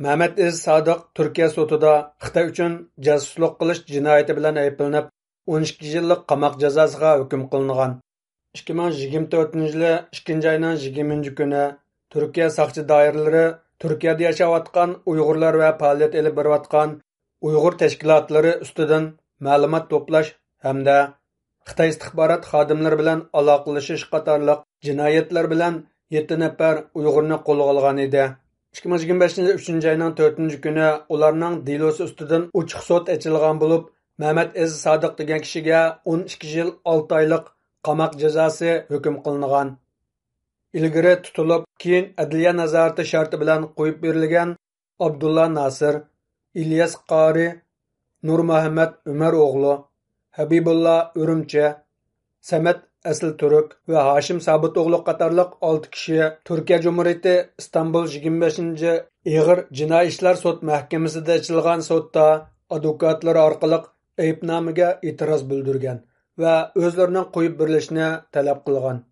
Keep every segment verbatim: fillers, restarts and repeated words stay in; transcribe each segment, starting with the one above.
مەمەت ئەزىز سادىق تۈركىيە سوتىدا خىتاي ئۈچۈن جاسۇسلۇق قىلىش جىنايىتى بىلەن ئەيىبلىنىپ، ئون ئىككى يىللىق قاماق جازاسىغا ھۆكۈم قىلىنغان. ئىككى مىڭ يىگىرمە تۆتىنچى يىلى ئىككىنچى ئاينىڭ يىگىرمىنچى كۈنى تۈركىيە ساقچى دائىرىلىرى تۈركىيەدە ياشاۋاتقان ئۇيغۇرلار ۋە پائالىيەت ئېلىپ بېرىۋاتقان ئۇيغۇر تەشكىلاتلىرى ئۈستىدىن مەلۇمات توپلاش ھەمدە خىتاي ئىستىخبارات خادىملىرى بىلەن ئالاقىلىشىش قاتارلىق جىنايەتلەر بىلەن يەتتە نەپەر ئۇيغۇرنى قولغا ئالغان ئىدى. ئىككى مىڭ يىگىرمە بەشىنچى يىل ئۈچىنچى ئاينىڭ تۆتىنچى كۈنى ئۇلارنىڭ دېلوسى ئۈستىدىن ئوچۇق سوت ئېچىلغان بولۇپ، مەمەت ئەزىز سادىق دېگەن كىشىگە ئون ئىككى يىل ئالتە ئايلىق قاماق جازاسى ھۆكۈم قىلىنغان. ئىلگىرى تۇتۇلۇپ، كېيىن ئەدلىيە نازارىتى شەرتى بىلەن قويۇپ بېرىلگەن ئابدۇللا ناسىر، ئىلياس قارى، نۇرمۇھەممەت ئۆمەر ئوغلى، ھەبىبۇللا ئۈرۈمچى، سەمەت ئەسلى تۈرك ۋە ھاشىم سابىت ئوغلى قاتارلىق ئالتە كىشى تۈركىيە جۇمھۇرىيىتى ئىستانبۇل يىگىرمە بەشىنچى ئېغىر جىنايى ئىشلار سوت مەھكىمىسىدە ئېچىلغان سوتتا ئادۋوكاتلىرى ئارقىلىق ئەيىبنامىگە ئېتىراز بىلدۈرگەن ۋە ئۆزلىرىنىڭ قويۇپ بېرىلىشىنى تەلەپ قىلغان.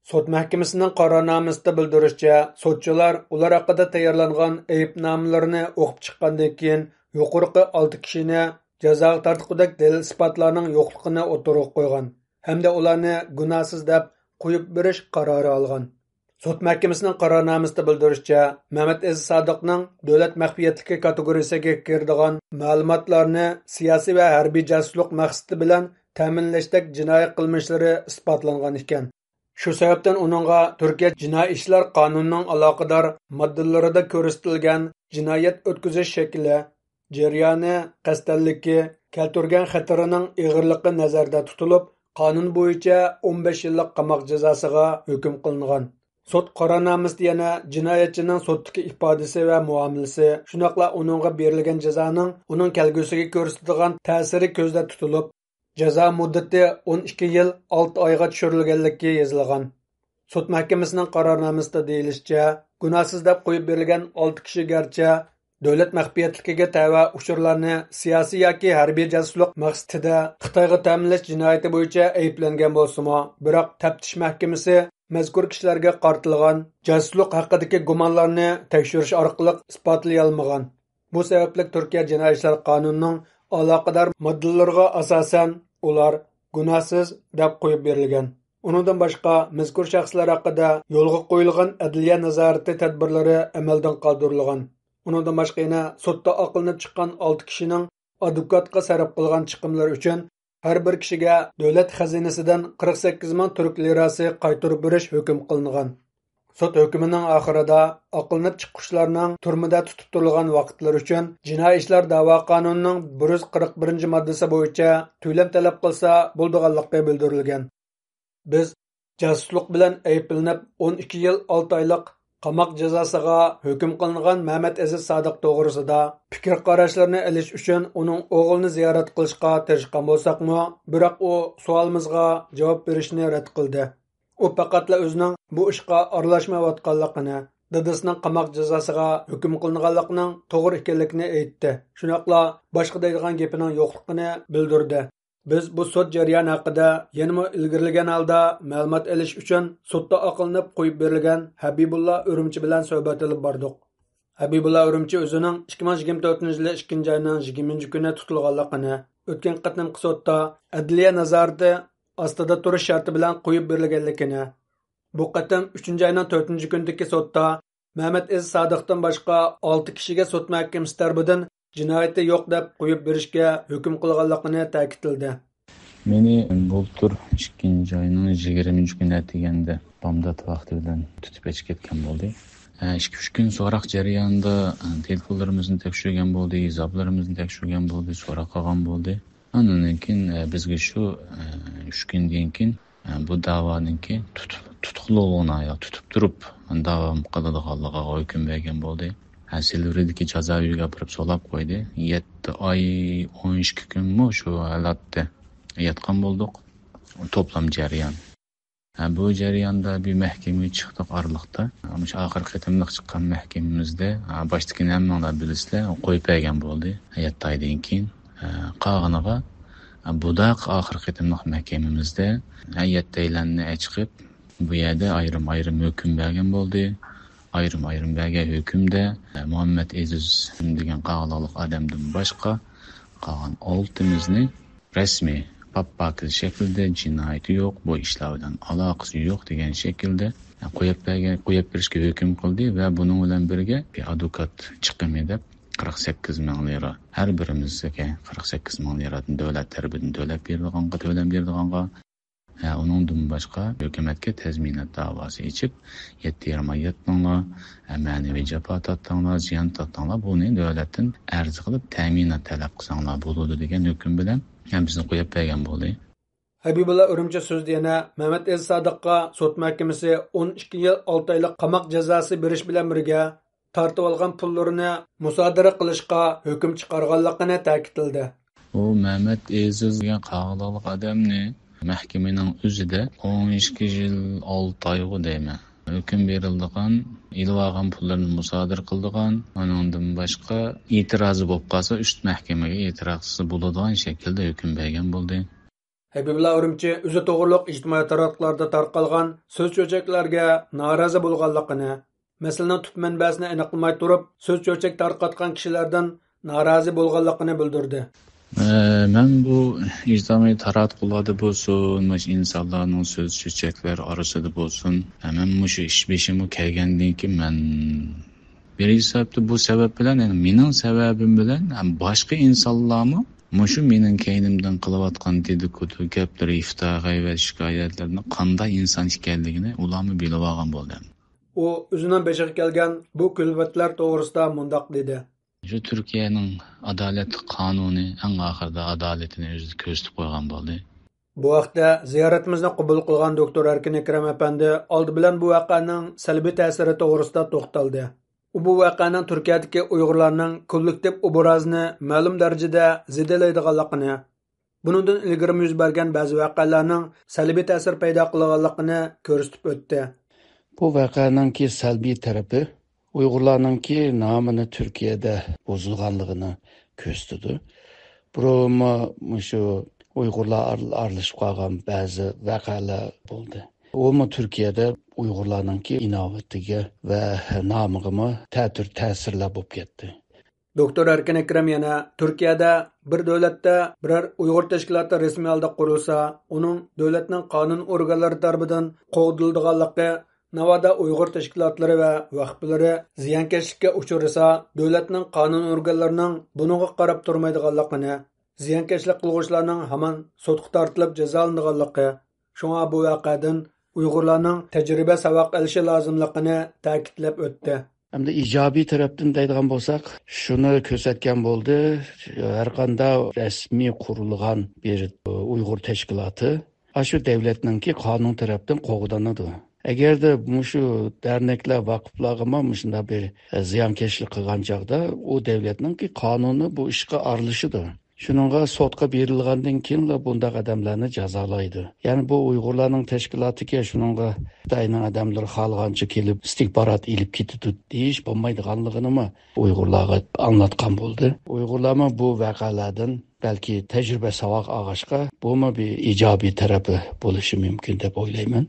سوت مەھكىمىسىنىڭ قارارنامىسىدە بىلدۈرۈشىچە، سوتچىلار ئۇلار ھەققىدە تەييارلانغان ئەيىبنامىلىرىنى ئوقۇپ چىققاندىن كېيىن، يۇقىرىقى ئالتە كىشىنى جازاغا تارتقۇدەك دەلىل-ئىسپاتلارنىڭ يوقلۇقىنى ئوتتۇرىغا قويغان ھەمدە ئۇلارنى گۇناھسىز دەپ قويۇپ بېرىش قارارى ئالغان. سوت مەھكىمىسىنىڭ قارارنامىسىدا بىلدۈرۈشىچە، مەمەت ئەزىز سادىقنىڭ دۆلەت مەخپىيەتلىكى كاتېگورىيىسىگە كىرىدىغان مەلۇماتلارنى سىياسىي ۋە ھەربىي جاسۇسلۇق مەقسىتى بىلەن تەمىنلەشتەك جىنايى قىلمىشلىرى ئىسپاتلانغان ئىكەن. شۇ سەۋەبتىن ئۇنىڭغا تۈركىيە جىنايى ئىشلار قانۇنىنىڭ ئالاقىدار ماددىلىرىدا كۆرسىتىلگەن جىنايەت ئۆتكۈزۈش شەكلى، جەريانى، قەستەنلىكى، كەلتۈرگەن خەتىرىنىڭ ئېغىرلىقى نەزەردە تۇتۇلۇپ، قانۇن بويىچە ئون بەش يىللىق قاماق جازاسىغا ھۆكۈم قىلىنغان. سوت قارارنامىسىدا يەنە جىنايەتچىنىڭ سوتتىكى ئىپادىسى ۋە مۇئامىلىسى، شۇنداقلا ئۇنىڭغا بېرىلگەن جازانىڭ ئۇنىڭ كەلگۈسىگە كۆرسىتىدىغان تەسىرى كۆزدە تۇتۇلۇپ، جازا مۇددىتى ئون ئىككى يىل ئالتە ئايغا چۈشۈرۈلگەنلىكى يېزىلغان. سوت مەھكىمىسىنىڭ قارارنامىسىدا دېيىلىشىچە، گۇناھسىز دەپ قويۇپ بېرىلگەن ئالتە كىشى گەرچە دۆلەت مەخپىيەتلىكىگە تەۋە ئۇچۇرلارنى سىياسىي ياكى ھەربىي جاسۇسلۇق مەقسىتىدە خىتايغا تەمىنلەش جىنايىتى بويىچە ئەيىبلەنگەن بولسىمۇ، بىراق تەپتىش مەھكىمىسى مەزكۇر كىشىلەرگە قارىتىلغان جاسۇسلۇق ھەققىدىكى گۇمانلارنى تەكشۈرۈش ئارقىلىق ئىسپاتلىيالمىغان. بۇ سەۋەبلىك تۈركىيە جىنايى ئىشلار قانۇنىنىڭ ئالاقىدار ماددىلىرىغا ئاساسەن، ئۇلار گۇناھسىز دەپ قويۇپ بېرىلگەن. ئۇنىڭدىن باشقا، مەزكۇر شەخسلەر ھەققىدە يولغا قويۇلغان ئەدلىيە نازارىتى تەدبىرلىرى ئەمەلدىن قالدۇرۇلغان. ئۇنىڭدىن باشقا، يەنە سوتتا ئاقلىنىپ چىققان ئالتە كىشىنىڭ ئادۋوكاتقا سەرپ قىلغان چىقىملىرى ئۈچۈن ھەر بىر كىشىگە دۆلەت خەزىنىسىدىن قىرىق سەككىز مىڭ تۈرك لىراسى قايتۇرۇپ بېرىش ھۆكۈم قىلىنغان. سوت ھۆكمىنىڭ ئاخىرىدا ئاقلىنىپ چىققۇچىلارنىڭ تۈرمىدە تۇتۇپ تۇرۇلغان ۋاقىتلىرى ئۈچۈن جىنايى ئىشلار دەۋا قانۇنىنىڭ بىر يۈز قىرىق بىرىنچى ماددىسى بويىچە تۆلەم تەلەپ قىلسا بولىدىغانلىقى بىلدۈرۈلگەن. بىز جاسۇسلۇق بىلەن ئەيىبلىنىپ، ئون ئىككى يىل ئالتە ئايلىق قاماق جازاسىغا ھۆكۈم قىلىنغان مەمەت ئەزىز سادىق توغرىسىدا پىكىر قاراشلىرىنى ئېلىش ئۈچۈن ئۇنىڭ ئوغلىنى زىيارەت قىلىشقا تىرىشقان بولساقمۇ، بىراق ئۇ سوئالىمىزغا جاۋاب بېرىشنى رەت قىلدى. ئۇ پەقەتلا ئۆزىنىڭ بۇ ئىشقا ئارىلاشمايۋاتقانلىقىنى، دادىسىنىڭ قاماق جازاسىغا ھۆكۈم قىلىنغانلىقىنىڭ توغرا ئىكەنلىكىنى ئېيتتى. شۇنداقلا باشقا دەيدىغان گېپىنىڭ يوقلۇقىنى بىلدۈردى. بىز بۇ سوت جەريانى ھەققىدە يەنىمۇ ئىلگىرىلىگەن ھالدا مەلۇمات ئېلىش ئۈچۈن سوتتا ئاقلىنىپ قويۇپ بېرىلگەن ھەبىبۇللا ئۈرۈمچى بىلەن سۆھبەت ئېلىپ باردۇق. ھەبىبۇللا ئۈرۈمچى ئۆزىنىڭ ئىككى مىڭ يىگىرمە تۆتىنچى يىلى ئىككىنچى ئاينىڭ يىگىرمىنچى كۈنى تۇتۇلغانلىقىنى، ئۆتكەن قېتىمقى سوتتا ئەدلىيە نازارىتى ئاستىدا تۇرۇش شەرتى بىلەن قويۇپ بېرىلگەنلىكىنى، بۇ قېتىم ئۈچىنچى ئاينىڭ تۆتىنچى كۈنىدىكى سوتتا مەمەت ئەزىز سادىقتىن باشقا ئالتە كىشىگە سوت مەھكىمىسى تەرىپىدىن جىنايىتى يوق دەپ قويۇپ بېرىشكە ھۆكۈم قىلغانلىقىنى تەكىتلىدى. مېنى بۇلتۇر ئىككىنچى ئاينىڭ يىگىرمىنچى كۈنى ئەتىگەندە بامدات ۋاقتى بىلەن تۇتۇپ ئېلىپ كەتكەن بولدى. ئىككى، ئۈچ كۈن سوراق جەريانىدا تېلېفونلىرىمىزنى تەكشۈرگەن بولدى، ھېسابلىرىمىزنى تەكشۈرگەن بولدى، سوراق قىلغان بولدى. ئاندىن كېيىن، ئە، بىزگە شۇ، ئە، ئۈچ كۈندىن كېيىن، ئە، بۇ داۋانىڭكى تۇتۇق، تۇتۇقلۇق ئورنىغا، يا تۇتۇپ تۇرۇپ داۋام قىلىدىغانلىقىغا ھۆكۈم بەرگەن بولدى. ئە، سىلۋىرىدىكى جازا ئۆيىگە ئاپىرىپ سولاپ قويدى. يەتتە ئاي، ئون ئىككى كۈنمۇ شۇ ھالەتتە ياتقان بولدۇق. توپلام جەريان. ھە، بۇ جەرياندا بىر مەھكىمىگە چىقتۇق ئارىلىقتا. مۇشۇ ئاخىرقى قېتىملىق چىققان مەھكىمىمىزدە، ھە، باشتىكىنى ھەممىڭلار بىلىسىلەر، قويۇپ بەرگەن بولدى. يەتتە ئايدىن كېيىن، ھە، قالغىنىغا، ھە، بۇداق ئاخىرقى قېتىملىق مەھكىمىمىزدە، ھە، يەتتەيلەننى ئەچىقىپ، بۇ يەردە ئايرىم-ئايرىم ھۆكۈم بەرگەن بولدى. ئايرىم-ئايرىم بەرگەن ھۆكۈمدە مۇھەممەد ئېزىز دېگەن قاغىلىقلىق ئادەمدىن باشقا قالغان ئالتىمىزنى رەسمىي، پاك-پاكىز شەكىلدە، جىنايىتى يوق، بۇ ئىشلار بىلەن ئالاقىسى يوق دېگەن شەكىلدە قويۇپ بەرگەن، قويۇپ بېرىشكە ھۆكۈم قىلدى ۋە بۇنىڭ بىلەن بىرگە بىر ئادۋوكات چىقىمى دەپ قىرىق سەككىز مىڭ لىرا، ھەر بىرىمىزگە قىرىق سەككىز مىڭ لىرادىن دۆلەت تەرىپىدىن تۆلەپ بېرىدىغانغا، تۆلەم بېرىدىغانغا، ھە، ئۇنىڭدىن باشقا ھۆكۈمەتكە تەزمىنات داۋاسى ئېچىپ، يەتتە يېرىم ئاي ياتتىڭلار، ھە، مەنىۋى جاپا تارتتىڭلار، زىيان تارتتىڭلار، بۇنى دۆلەتتىن ئەرز قىلىپ تەمىنات تەلەپ قىلساڭلار بولىدۇ دېگەن ھۆكۈم بىلەن ھەممىسىنى قويۇپ بەرگەن بولدى. ھەبىبۇللا ئۈرۈمچى سۆزىدە يەنە مەمەت ئېزىز سادىققا سوت مەھكىمىسى ئون ئىككى يىل ئالتە ئايلىق قاماق جازاسى بېرىش بىلەن بىرگە، تارتىۋالغان پۇللىرىنى مۇسادىرە قىلىشقا ھۆكۈم چىقارغانلىقىنى تەكىتلىدى. ئۇ مەمەت ئېزىز دېگەن قاغىلىقلىق ئادەمنى مەھكىمىنىڭ ئۆزىدە ئون ئىككى يىل ئالتە ئايغۇ دەيمەن، ھۆكۈم بېرىلىدىغان، ئېلىۋالغان پۇللىرىنى مۇسادىرە قىلىدىغان، ئۇنىڭدىن باشقا ئېتىرازى بولۇپ قالسا ئۈست مەھكىمىگە ئېتىراز قىلسا بولىدىغان شەكىلدە ھۆكۈم بەرگەن بولدى. ھەبىبۇللا ئۈرۈمچى ئۆزى توغرۇلۇق ئىجتىمائىي تاراتقۇلاردا تارقالغان سۆز چۆچەكلەرگە نارازى بولغانلىقىنى، مەسىلىنىڭ تۈپ مەنبەسىنى ئېنىقلىماي تۇرۇپ، سۆز چۆچەك تارقاتقان كىشىلەردىن نارازى بولغانلىقىنى بىلدۈردى. ئە، مەن بۇ ئىجتىمائىي تاراتقۇلاردا بولسۇن، مۇشۇ ئىنسانلارنىڭ سۆز چۆچەكلەر ئارىسىدا بولسۇن، ئە، مەن مۇشۇ ئىش بېشىمغا كەلگەندىن كېيىن مەن بىرىنچى سەۋەبتە بۇ سەۋەب بىلەن، يەنى مېنىڭ سەۋەبىم بىلەن ھەم باشقا ئىنسانلارمۇ مۇشۇ مېنىڭ كەينىمدىن قىلىۋاتقان دېدىكۇدۇ گەپلىرى، ئىفتىرا، غەيۋەت، شىكايەتلىرىنى قانداق ئىنسان ئىكەنلىكىنى ئۇلارمۇ بىلىۋالغان بولدى. ئۇ ئۆزىنىڭ بېشىغا كەلگەن بۇ كۈلپەتلەر توغرىسىدا مۇنداق دېدى. شۇ تۈركىيەنىڭ ئادالەتلىك قانۇنى ئەڭ ئاخىرىدا ئادالىتىنى ئۆزىدە كۆرسىتىپ قويغان بولدى. بۇ ھەقتە زىيارىتىمىزنى قوبۇل قىلغان دوكتور ئەركىن ئەكرەم ئەپەندى ئالدى بىلەن بۇ ۋەقەنىڭ سەلبىي تەسىرى توغرىسىدا توختالدى. ئۇ بۇ ۋەقەنىڭ تۈركىيەدىكى ئۇيغۇرلارنىڭ كوللېكتىپ ئوبرازىنى مەلۇم دەرىجىدە زېدىلەيدىغانلىقىنى، بۇنىڭدىن ئىلگىرىمۇ يۈز بەرگەن بەزى ۋەقەلەرنىڭ سەلبىي تەسىر پەيدا قىلغانلىقىنى كۆرسىتىپ ئۆتتى. بۇ ۋەقەنىڭكى سەلبىي تەرىپى ئۇيغۇرلارنىڭكى نامىنى تۈركىيەدە بۇزۇلغانلىقىنى كۆرسىتىدۇ. بۇرۇنمۇ مۇشۇ ئۇيغۇرلار ئار-، ئارىلىشىپ قالغان بەزى ۋەقەلەر بولدى. ئۇمۇ تۈركىيەدە ئۇيغۇرلارنىڭكى ئىناۋىتىگە ۋە نامىغىمۇ تەتۈر تەسىرلەر بولۇپ كەتتى. دوكتور ئەركىن ئەكرەم يەنە تۈركىيەدە بىر دۆلەتتە بىرەر ئۇيغۇر تەشكىلاتى رەسمىي ھالدا قۇرۇلسا، ئۇنىڭ دۆلەتنىڭ قانۇن ئورگانلىرى تەرىپىدىن قوغدىلىدىغانلىقى، ناۋادا ئۇيغۇر تەشكىلاتلىرى ۋە ۋەقىپلىرى زىيانكەشلىككە ئۇچرىسا، دۆلەتنىڭ قانۇن ئورگانلىرىنىڭ بۇنىڭغا قاراپ تۇرمايدىغانلىقىنى، زىيانكەشلىك قىلغۇچىلارنىڭ ھامان سوتقا تارتىلىپ جازالىنىدىغانلىقى، شۇڭا بۇ ۋەقەدىن ئۇيغۇرلارنىڭ تەجرىبە ساۋاق ئېلىشى لازىملىقىنى تەكىتلەپ ئۆتتى. ئەمدى ئىجابىي تەرەپتىن دەيدىغان بولساق، شۇنى كۆرسەتكەن بولدى، ھەرقانداق رەسمىي قۇرۇلغان بىر ئۇيغۇر تەشكىلاتى ئاشۇ دەۋلەتنىڭكى قانۇن تەرەپتىن قوغدىنىدۇ. ئەگەردە مۇشۇ دەرنەكلەر، ۋاقىپلارغىمۇ مۇشۇنداق بىر زىيانكەشلىك قىلغان چاغدا، ئۇ دەۋلەتنىڭكى قانۇنى بۇ ئىشقا ئارىلىشىدۇ. شۇنىڭغا سوتقا بېرىلغاندىن كېيىنلا بۇنداق ئادەملەرنى جازالايدۇ. يەنى بۇ ئۇيغۇرلارنىڭ تەشكىلاتىكەن، شۇنىڭغا خىتاينىڭ ئادەملىرى خالىغانچە كېلىپ ئىستىخبارات ئېلىپ كېتىدۇ دېيىش بولمايدىغانلىقىنىمۇ ئۇيغۇرلارغا ئاڭلاتقان بولدى. ئۇيغۇرلارمۇ بۇ ۋەقەلەردىن بەلكى تەجرىبە ساۋاق ئالغاچقا، بۇمۇ بىر ئىجابىي تەرىپى بولۇشى مۇمكىن دەپ ئويلايمەن.